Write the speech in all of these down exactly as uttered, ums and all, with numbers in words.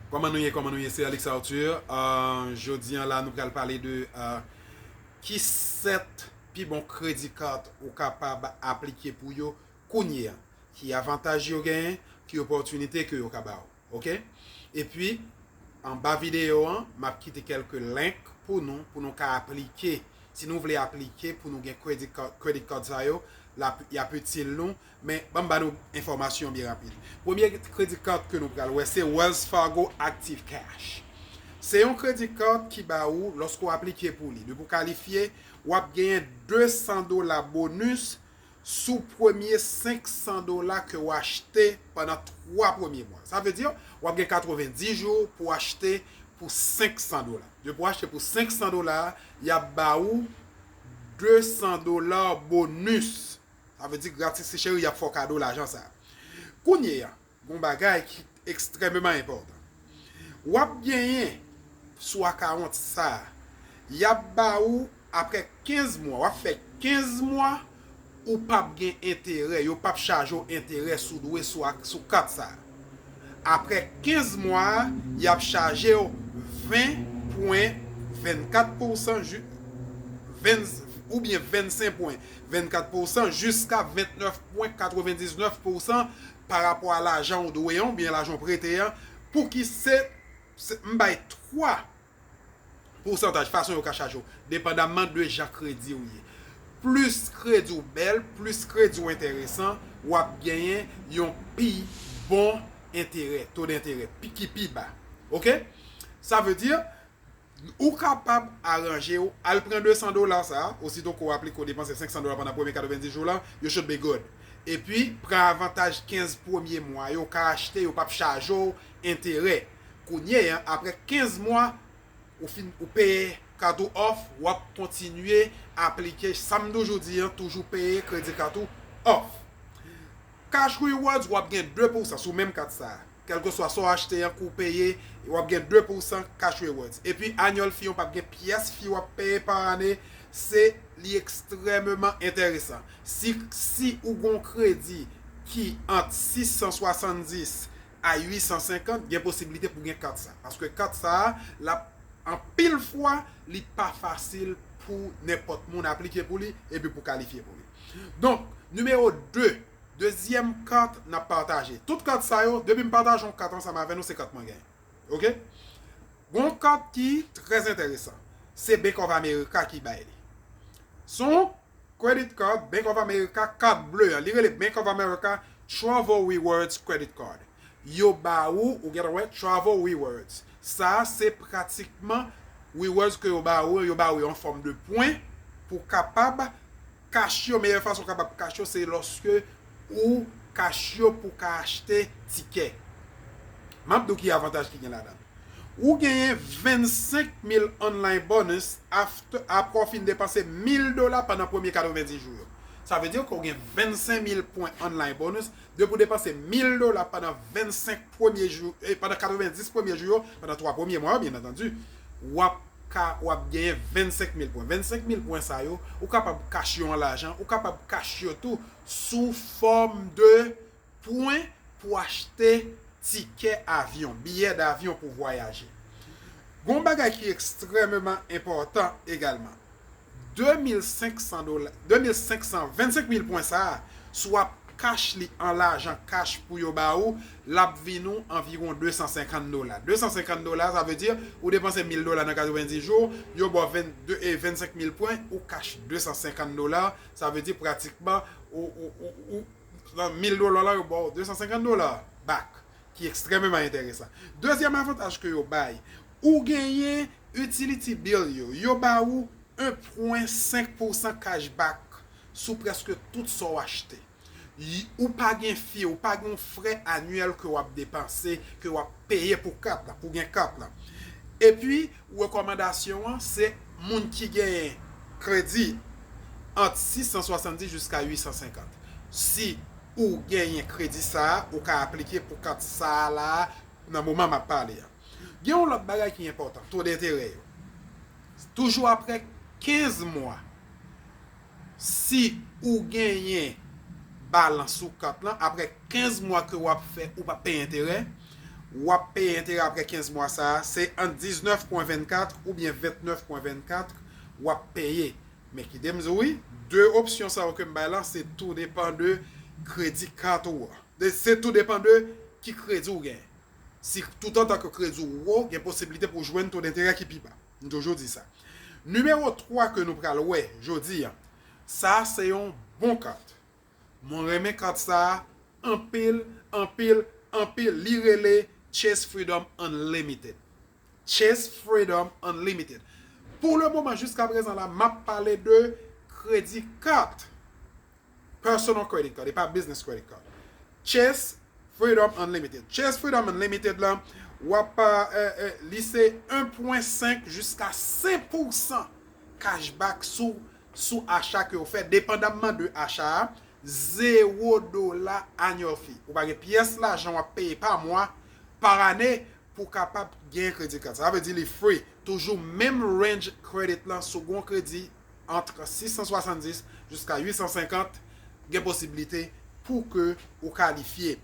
Kòman nou ye, kòman nou ye, se Alex Arthur. Euh, jodi an la, nou pral pale de euh, ki sèt pi bon credit card ou kapab aplike pou yo kounye a. Ki avantaj yo genyen, ki opòtinite ke yo ka ba ou. Oke? Epi, anba videyo an, m ap kite kèlke link pou nou, pou nou ka aplike. Si nou vle aplike pou nou gen credit card, credit card sa yo, l ap, y ap itil nou. Men, ban m ba nou enfòmasyon byen rapid. Premye credit card ke nou pral wè, se Wells Fargo Active Cash. Se yon credit card ki ba ou, lòske w aplike pou li, depi w kalifye, w ap genyen de san dola bonis sou premye senk san dola ke w achte pandan twa premye mwa. Sa vle di, w ap gen katrevenndis jou pou w achte pou senk san dola. Depi w achte pou senk san dola, y ap ba ou de san dola bonis. Sa vle di gratis, ti cheri, y ap fè w kado lajan sa a. Kounye a, gon bagay ki ekstrèmeman enpòtan. W ap genyen sou akawont sa a, y ap ba ou apre kenz mwa, w ap fè kenz mwa, ou p ap gen enterè, yo p ap chaje w enterè sou dwe sou, ak- sou kat sa a. Apre kenz mwa a, y ap chaje w ven pwen vennkat pousan, oubyen vennsenk pwen vennkat pousan jiska vennèf pwen katrevendiznèf pousan pa rapò a lajan w dwe an oubyen lajan w prete an, pou ki se, se m bay twa pousantaj fason yo ka chaje w, depandamman de jan kredi w ye. Plis kredi w bèl, plis kredi w enteresan, w ap genyen yon pi bon enterè, to denterè, pi, ki pi ba. Oke? Sa vle di, ou kapab aranje w, al pran de san dola sa a, osito ke w aplike, w depanse senk san dola pandan premye katrevenndis jou la, you should be good. Epi, pran avantaj kenz premye mwa yo, ka achte, yo p ap chaje w enterè. Kounye a, apre kenz mwa, ou fin, ou peye kat ou off, w ap kontinye aplike, sa m toujou di an, toujou peye kredi kat ou off. Cash Rewards, w ap gen de pousan sou menm kat sa a. Kèlkeswa sa w achte an, ke w peye, w ap gen de pousan Cash Rewards. Epi, annual fee, w p ap gen pyès fee w ap peye pa ane. Se, li ekstrèmeman enteresan. Si, si ou gon kredi ki ant sis san swasanndis a uit san senkant, gen posiblite pou gen kat sa. Paske kat sa a, l ap, anpil fwa, li pa fasil pou nenpòt moun aplike pou li epi pou kalifye pou li. Donk, nimewo de, dezyèm kat n ap pataje. Tout kat sa yo, depi m pataje yon kat ansanm avè nou, se kat mwen genyen. Oke? Gon kat ki trè enteresan. Se Bank of America ki bay li. Se yon credit card, Bank of America, kat ble an. Li rele Bank of America Travel Rewards Credit Card. Yo ba ou, ou gentan wè, Travel Rewards. Sa a, se pratikman rewards ke yo ba ou, yo ba ou yon fòm de pwen pou kapab cash yo. Meyè fason kapab cash yo, se lòske ou cash yo pou ka achte tikè. M ap di w ki avantaj ki gen ladan l. Ou genyen vennsenk mil online bonus after, apre w fin depanse mil dola pandan premye katrevenndis jou yo. Sa vle di ke w gen vennsenk mil pwen online bonus depi w depanse mil dola pandan vennsenk premye jou, eh, pandan katrevenndis premye jou yo, pandan twa premye mwa yo, byen antandi, w ap ka, w ap genyen vennsenk mil pwen. Vennsenk mil pwen sa yo, ou kapab cash yo an lajan, ou kapab cash yo tou sou fòm de pwen pou achte tikè avyon, biyè davyon pou vwayaje. Gon bagay ki ekstrèmeman enpòtan egalman. De mil senk san dola, de mil senk san, vennsenk mil pwen sa a, si w ap cash li an lajan cash pou yo ba ou, l ap vin ou anviwon de san senkant dola. De san senkant dola, sa vle di, ou depanse mil dola nan katrevenndis jou, yo ba w vennde, e vennsenk mil pwen, ou cash de san senkant dola, sa vle di pratikman, ou, ou, ou, ou, nan mil dola la, yo ba w de san senkant dola back, ki ekstrèmeman enteresan. Dezyèm avantaj ke yo bay, ou genyen utility bill yo, yo ba ou en pwen senk pousan cashback sou prèske tout sa w achte. Y- Ou pa gen fee, ou pa gen yon frè anyèl ke w ap depanse, ke w ap peye pou kat la, pou gen kat la. Epi, rekòmandasyon an, se moun ki genyen kredi ant sis san swasanndis jiska uit san senkant. Si ou genyen kredi sa a, ou ka aplike pou kat sa a la a nan moman m ap pale a. Gen yon lòt bagay ki enpòtan, to denterè yo. Toujou apre kenz mwa, si ou genyen balans sou kat lan, apre kenz mwa ke w ap fè, ou p ap peye enterè, w ap peye enterè apre kenz mwa sa a, se ant diznèf pwen vennkat oubyen vennèf pwen vennkat w ap peye. Men kite m di w wi, de opsyon sa yo ke m bay la, se tou depan de kredi kat ou an. De- Se tou depan de ki kredi w genyen. Si toutotan ke kredi w wo, gen posiblite pou w jwenn to denterè ki pi ba. M toujou di sa. Nimewo twa ke nou pral wè jodi a, sa se yon bon kat. Mwen renmen kat sa a anpil, anpil, anpil. Li rele Chase Freedom Unlimited. Chase Freedom Unlimited. Pou le moman, jiska prezan la, m ap pale de kredi kat. Personal credit card, e pa business credit card. Chase Freedom Unlimited. Chase Freedom Unlimited la, w ap, eh, eh, li se en pwen senk jiska senk pousan cashback sou, sou acha ke w fè, depandamman de acha a, zewo dola annual fee. Ou pa gen pyès lajan w ap peye pa mwa, pa ane, pou w kapab genyen kredi kat. Sa vle di li free. Toujou menm range credit lan, si w gen yon kredi ant sis san swasanndis jiska uit san senkant, gen posiblite pou ke ou kalifye.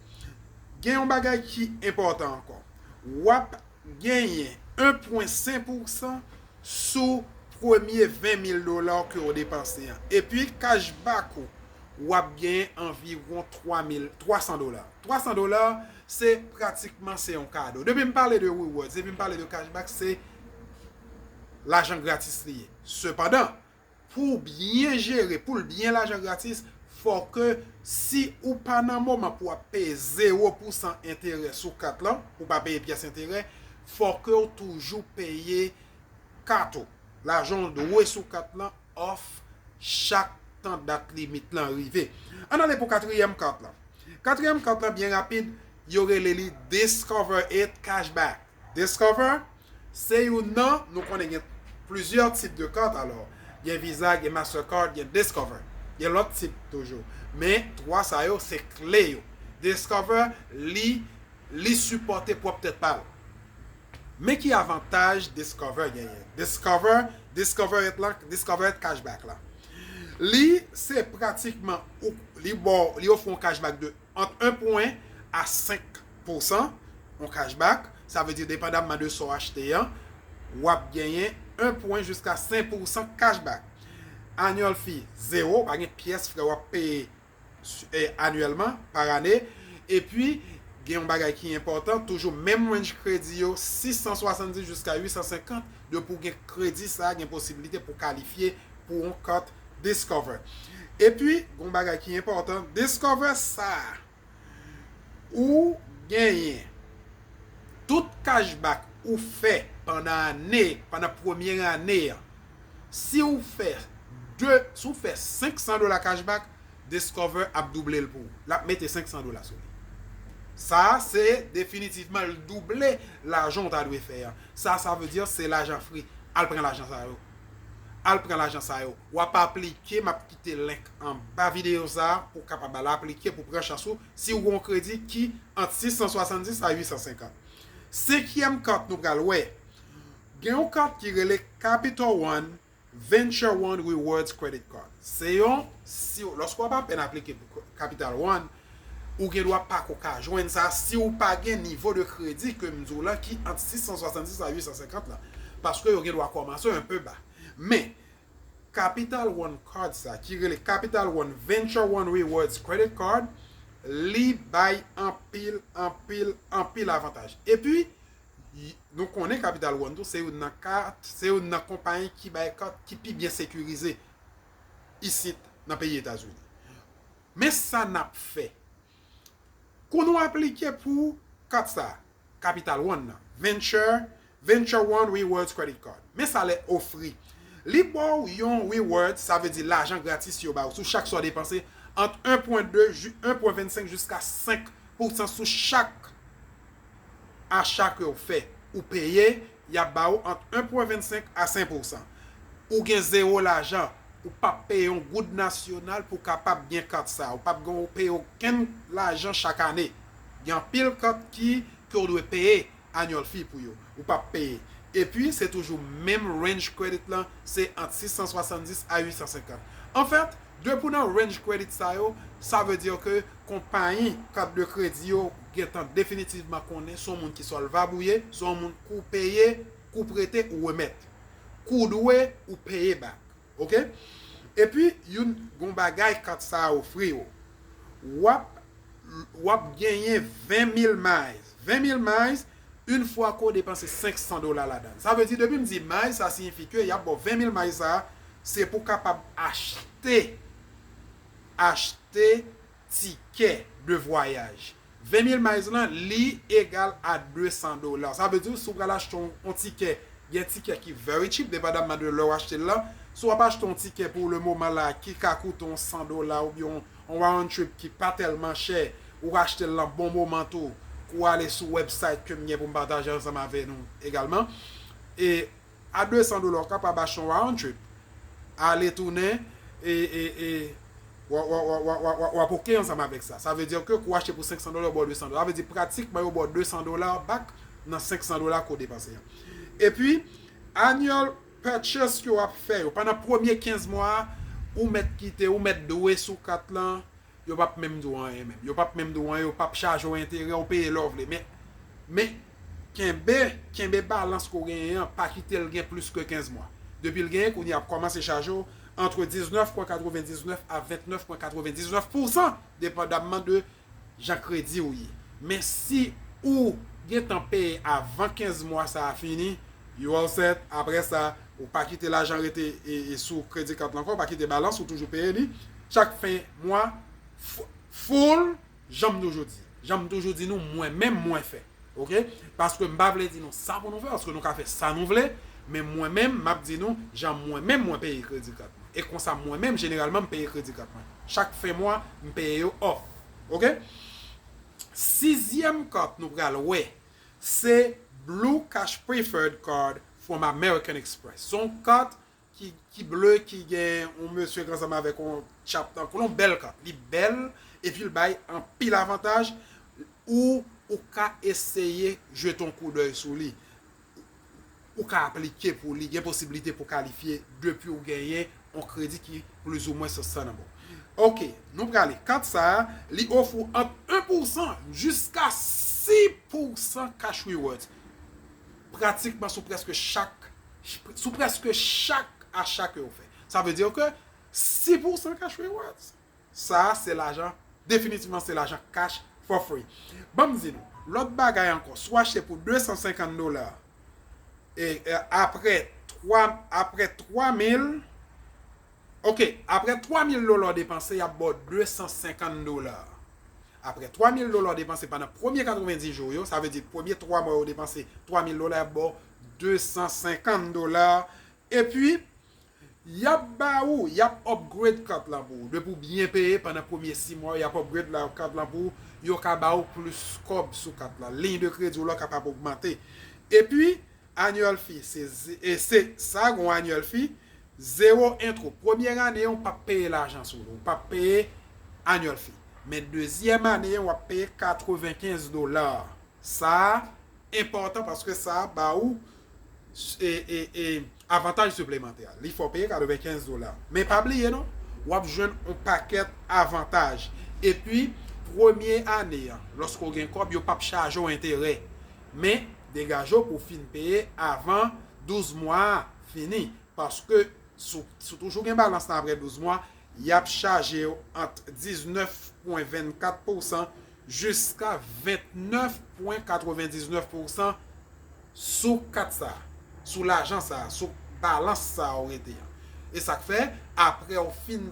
Gen yon bagay ki enpòtan ankò. W ap genyen en pwen senk pousan sou premye ven mil dola ke w depanse an. Epi cashback ou, w ap genyen anviwon twa mil, twa san dola. Twa san dola, se pratikman se yon kado. Depi m pale de rewards, depi m pale de cashback, se lajan gratis li ye. Sepandan, pou w byen jere, pou l byen lajan gratis, fò ke si ou pa nan moman pou w ap peye zewo pousan enterè sou kat lan, ou pa peye pyès enterè, fò ke w toujou peye kat ou. Lajan w dwe sou kat lan off chak tan dat limit lan rive. Ann ale pou katriyèm kat lan. Katriyèm kat lan, byen rapid, yo rele li Discover It Cashback. Discover, se youn nan, nou konnen gen plizyè tip de kat, alò, gen Visa, gen Mastercard, gen Discover. Gen lòt tip toujou. Men, twa sa yo, se kle yo. Discover, li, li sipòte pwòp tèt pa l. Men ki avantaj Discover genyen? Discover, Discover It lan, Discover It Cashback la. Li, se pratikman, ou, li ba w, li ofri yon cashback de ant en pwen a senk pousan, yon cashback, sa vle di depandamman de sa w achte an, w ap genyen en pwen jiska senk pousan cashback. Annual fee, zewo, pa gen pyès frè w ap peye su- eh, anyèlman, pa ane. Epi, gen yon bagay ki enpòtan, toujou menm range kredi yo, sis san swasanndis jiska uit san senkant, depi w gen kredi sa, gen posiblite pou w kalifye pou yon kat Discover. Epi, gen yon bagay ki enpòtan, Discover sa, ou genyen tout cashback ou fè pandan ane, pandan premye ane an. Si w fè de, si w fè senk san dola cashback, Discover ap double l pou ou. L ap mete senk san dola sou li. Sa, se definitivman l double lajan w ta dwe fè an. Sa, sa vle di se lajan free. Al pran lajan sa yo. Al pran lajan sa yo. W ap aplike, m ap kite link anba videyo sa a pou w kapab al aplike pou pran chans ou si w gen yon kredi ki ant sis san swasanndis a uit san senkant. Senkyèm kat nou pral wè. Gen yon kat ki rele Capital One Venture One Rewards Credit Card. Se yon, si, lòske w ap apèn aplike pou Capital One, ou gen dwa pa ko ka jwenn sa si w pa gen nivo de kredi ke m di w la ki ant sis san swasanndis a uit san senkant la. Paske yo gen dwa kòmanse yon pe ba. Men, Capital One Card sa, ki rele Capital One Venture One Rewards Credit Card, li bay anpil, anpil, anpil avantaj. Epi, y- nou konnen Capital One tou, se youn nan kat, se youn nan konpayi ki bay kat ki pi byen sekirize isit nan peyi Etazini. Men sa n ap fè. Kou nou aplike pou kat sa, Capital One nan, Venture, Venture One Rewards Credit Card. Men sa l ofri. Li ba w yon reward, sa vle di lajan gratis yo ba w sou chak sa w depanse, ant en pwen de, en pwen vennsenk jiska senk pousan sou chak acha ke w fè. Ou peye, y ap ba w ant en pwen vennsenk a senk pousan. Ou gen zewo lajan, ou p ap peye yon goud nasyonal pou w kapab gen kat sa. Ou p ap gen w peye okenn lajan chak ane. Gen anpil kat ki, ke w dwe peye annual fee pou yo. Ou p ap peye. Epi, se toujou menm range credit lan, se ant sis san swasanndis a uit san senkant. Anfèt, depi w nan range credit sa yo, Sa vle di ke konpayi kat de kredi yo gentan definitivman konnen se yon moun ki sòlvab ou ye, se yon moun kou peye, kou prete ou remèt, kou dwe ou peye back. Oke? Epi, youn gon bagay kat sa a ofri w. W ap, w ap genyen ven mil miles. Ven mil miles, yon fwa ke w depanse senk san dola ladan l. Sa vle di, depi m di miles, sa siyifi ke y ap ba w ven mil miles sa a, se pou w kapab achte, achte tikè de vwayaj. Ven mil miles lan, li egal a de san dola. Sa vle di, si w pral achte yon, yon tikè, gen tikè ki very cheap, depandaman de lè w achte l lan. Si w ap achte yon tikè pou le moman la, ki ka koute yon san dola oubyen yon, yon round trip ki pa tèlman chè, ou achte l lan bon moman tou, ou ale sou website ke m gen pou m pataje ansanm avè nou egalman. E a de san dola, w kapab achte yon round trip. Ale tounen, e, e, e, w a, w a, w a, w a, w a, w a, w ap oke ansanm avèk sa. Sa vle di ke kou w achte pou senk san dola, yo ba w de san dola. Sa vle di pratikman yo ba w de san dola back nan senk san dola ke w depanse an. Epi, annual purchase ke w ap fè yo, pandan premye kenz mwa a, ou mèt kite, ou mèt dwe sou kat lan, yo p ap menm di w anyen menm. Yo p ap menm di w anyen, yo p ap chaje w enterè, ou peye lè w vle. Men, men, kenbe, kenbe balans ke w genyen an, pa kite l gen plis ke kenz mwa. Depi l genyen, kounye a ap kòmanse chaje w antre diznèf pwen katrevendiznèf a vennèf pwen katrevendiznèf pousan, depandaman de jan kredi w ye. Men si ou gentan peye avan kenz mwa sa a fini, you all set. Apre sa, ou pa kite lajan rete e, e sou kredi kat lan ankò, ou pa kite balans, ou toujou peye li. Chak fen mwa, f-, full, jan m toujou di. Jan m toujou di nou, mwen menm mwen fè. Oke? Paske m pa vle di nou sa pou nou fè, paske nou ka fè sa nou vle, men mwen menm, m ap di nou, jan mwen menm mwen peye kredi kat mwen. E konsa mwen menm, jeneralman, m peye kredi kat mwen. Chak fen mwa, m peye yo off. Oke? Sizyèm kat nou pral wè, se Blue Cash Preferred Card from American Express. Se yon kat ki, ki ble, ki gen yon mesye ki ansanm avèk yon tchap tankou l, yon bèl kat. Li bèl, epi l bay anpil avantaj. Ou, ou ka eseye jete yon koudèy sou li. Ou ka aplike pou li, gen posiblite pou kalifye depi ou genyen yon kredi ki plizoumwen sustainable. Oke, nou prale. Kat sa a, li ofri w ant en pousan jiska sis pousan cash rewards. Pratikman sou prèske chak, sou prèske chak acha ke w fè. Sa vle di ke sis pousan cash rewards. Sa a se lajan, definitivman se lajan cash for free. Ban m di nou, lòt bagay ankò, si w achte pou de san senkant dola, e, e, apre twa, apre twa mil, oke, apre twa mil dola w depanse, y ap ba w de san senkant dola. Apre twa mil dola w depanse pandan premye katrevendiz jou yo, sa vle di premye twa mwa yo depanse twa mil dola, y ap ba w de san senkant dola. Epi, y ap ba ou, y ap upgrade kat lan pou ou. Depi w byen peye pandan premye sis mwa, y ap upgrade la, kat lan pou ou. Yo ka ba ou plis kòb sou kat lan. Liy de kredi w la kapab ogmante. Epi, annual fee, se, e se sa, gon annual fee, zewo entwo. Premye ane, ou p ap peye lajan sou li. Ou p ap peye annual fee. Men dezyèm ane, w ap peye katrevenkenz dola. Sa a enpòtan paske sa a ba ou, e, e, e, avantaj siplemantè. Li fè w peye katrevenkenz dola. Men pa bliye non, w ap jwenn yon pakèt avantaj. Epi, premye ane an, lòske w gen kòb, yo p ap chaje w enterè. Men, degaje w pou w fin peye avan douz mwa a fini. Paske si w, si w toujou gen balans lan apre douz mwa, y ap chaje w ant diznèf pwen vennkat pousan jiska vennèf pwen katrevendiznèf pousan sou kat sa a, sou lajan sa a, sou balans sa a w rete an. E sa k fè, apre w fin,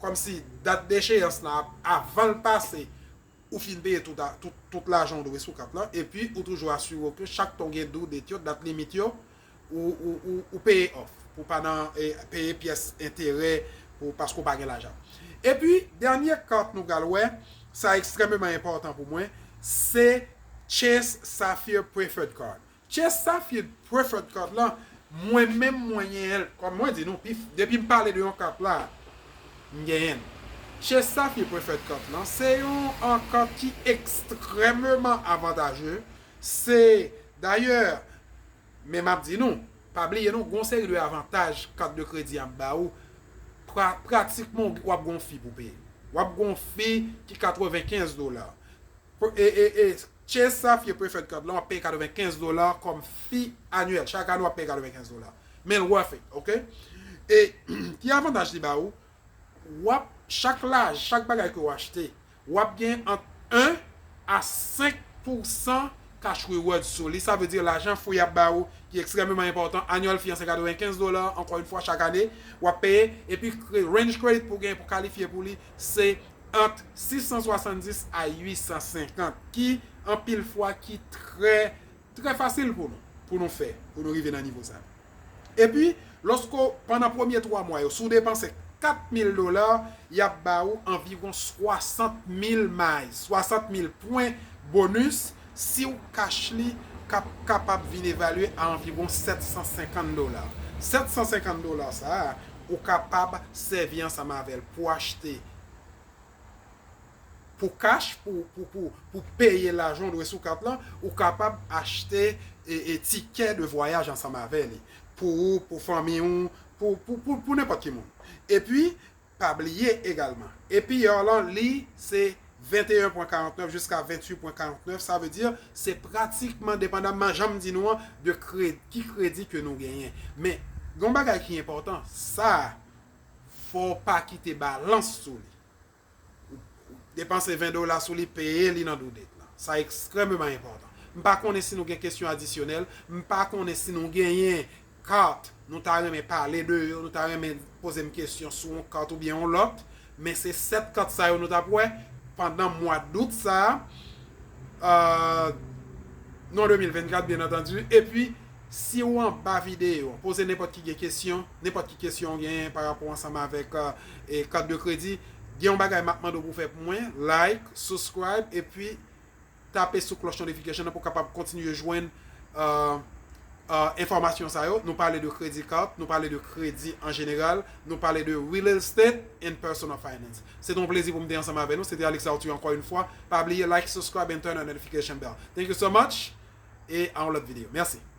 kòmsi dat decheyans lan, avan l pase, ou fin peye tout, a, tout, tout lajan w dwe sou kat lan, epi ou toujou asire w ke chak tan w gen due date yo, dat limit yo, ou, ou, ou, ou peye off, pou pa nan, e, peye pyès enterè, pou, paske w pa gen lajan. Epi, dènye kat nou pral wè, sa ekstrèmeman enpòtan pou mwen, se Chase Sapphire Preferred Card. Chase Sapphire Preferred Card lan, mwen menm mwen genyen l. Kòm mwen di nou, pi, depi m pale de yon kat la, m genyen l. Chase Sapphire Preferred Card lan, se yon, an, kat ki ekstrèmeman avantaje. Se, dayè, men m ap di nou, pa bliye non, gon seri de avantaj kat de kredi ap ba ou, pra-, pratikman w ap gon fee pou peye. W ap gen yon fee ki katrevenkenz dola. E, e, e, Chase Sapphire Preferred Card la, w ap peye katrevenkenz dola kòm fee anyèl. Chak ane, w ap peye katrevenkenz dola. Men l worth it, ok? E ki avantaj li ba ou? W ap, chak laj, chak bagay ke w achte, w ap gen ant en a senk pousan cash reward sou li. Sa vle di lajan fou y ap ba ou, ki ekstrèmeman enpòtan. Annual fee an se katrevenkenz dola, ankò yon fwa, chak ane, w ap peye. Epi kre-, range credit pou gen, pou kalifye pou li, se ant sis san swasanndis a uit san senkant, ki anpil fwa ki trè, trè fasil pou nou, pou nou fè, pou nou rive nan nivo sa. Epi, lòske w, pandan premye twa mwa yo, si w depanse kat mil dola, y ap ba ou anviwon swasant mil miles, swasant mil pwen bonis si w cash li k ap kapab vin evalye a anviwon sèt san senkant dola. Sèt san senkant dola sa a, ou kapab sèvi ansanm avè l pou achte, pou cash, pou, pou, pou, pou peye lajan w dwe sou kat lan, ou kapab achte e, e tikè de vwayaj ansanm avè li. Pou ou, pou fanmi w, pou, pou, pou, pou nenpòt ki moun. Epi, pa bliye egalman, A P R lan, li, se venteyen pwen karantnèf jiska venntuit pwen karantnèf, sa vle di, se pratikman, depandamman, jan m di nou an, de kredi, ki kredi ke nou genyen. Men, gen yon bagay ki enpòtan, sa, fò w pa kite balans sou li. Ou, ou depanse ven dola sou li, peye li nan due date lan. Sa ekstrèmeman enpòtan. M pa konnen si nou gen kesyon adisyonèl, m pa konnen si nou genyen kat, nou ta renmen pale de yo, nou ta renmen poze m kesyon sou yon kat oubyen yon lòt, men se sèt kat sa yo nou t ap wè pandan mwa dout sa a, euh, nan de mil vennkat, byen antandi. Epi, si w anba videyo, poze nenpòt ki gen kesyon, nenpòt ki kesyon w genyen pa rapò ansanm avèk, euh, e kat de kredi, gen yon bagay m ap mande w pou fè pou mwen, like, subscribe, epi tape sou cloche notification nan pou w kapab kontinye jwenn, euh, euh, enfòmasyon sa yo. Nou pale de credit card, nou pale de kredi an jeneral, nou pale de real estate and personal finance. Se te yon plezi pou m te ansanm avè nou. Se te Alex Arthur ankò yon fwa. Pa bliye like, subscribe and turn on notification bell. Thank you so much. E a yon lòt videyo. Mèsi.